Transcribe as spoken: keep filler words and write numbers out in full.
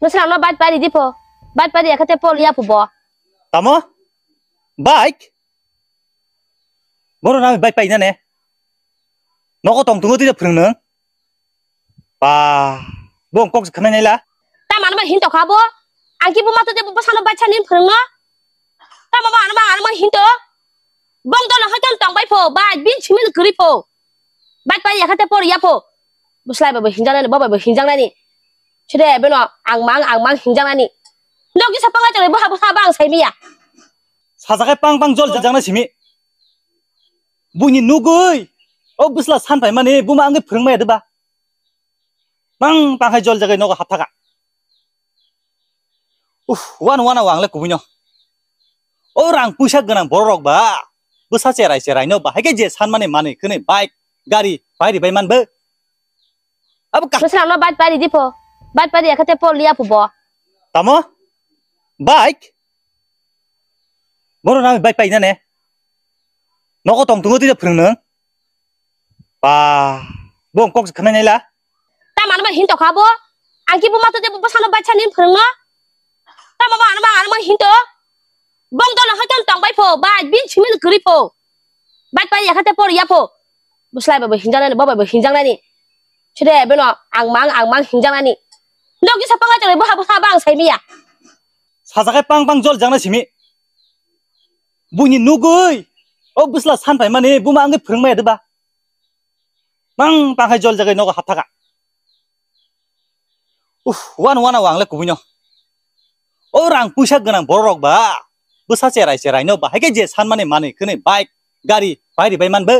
Nwswrangno bike pai ridi pho. Bike pai riya khe te Paul ya pho bo. Tamo? Bike? Bono nami bike pai nane? Nogo tong tongo tida phwrwng nang? Ba, bo kok se khwnai naila. Tamo ano ba hin tokha bo? Ang ki bo mato de bo sano bike sani phwrwng no? Tamo ba ano ba ano ba hin to? Bong dolo hai ton tong bai pho, bike bin simi kwrwi pho. Bike pai ya khe te Paul ya pho. Bwslai bai bo hinjak nani, bo bai bo hinjak nani. Side beno ang mang, ang mang hinjak nani. Nogi sa pangai chori bo ha bo ha bang sai miya. Sajakai pang pang jol jajak na simi. Buini nugui. O bwsla san pai mani buma angwi phwrwng maya de ba. Mang tang hai jol jagai nogo hapthaka. Uf, wan wana wang le kubuino. O rang puisa gwnang borok ba. Bwsa cherai cherai no ba. Hai khe je san mani mani khwni bike, gari, pai ribai man bo. Abo ka. Nwswrangno bike pai ridi pho. Bike pai riya khe te Paul ya pho bo. Tamo? Bike? Bono nami bike pai nane? Nogo tong tongo tida phwrwng nang? Ba, bo kok se khwnai naila. Tamo ano ba hin tokha bo? Ang ki bo mato de bo sano bike sani phwrwng no? Tamo ba ano ba ano ba hin to? Bong dolo hai ton tong bai pho, bike bin simi kwrwi pho. Bike pai ya khe te Paul ya pho. Bwslai bai bo hinjak nani, bo bai bo hinjak nani. Side beno ang mang, ang mang hinjak nani. Nogi sa pangai chori bo ha bo ha bang sai miya. Sajakai pang pang jol jang na simi. Buini nugui. O bwsla san pai mani buma angwi phwrwng maya de ba. Mang tang hai jol jagai nogo hapthaka. Uf, wan wana wang le kubuino. O rang puisa gwnang borok ba. Bwsa cherai cherai no ba. Hai khe je san mani mani khwni bike, gari, pai ribai man bo.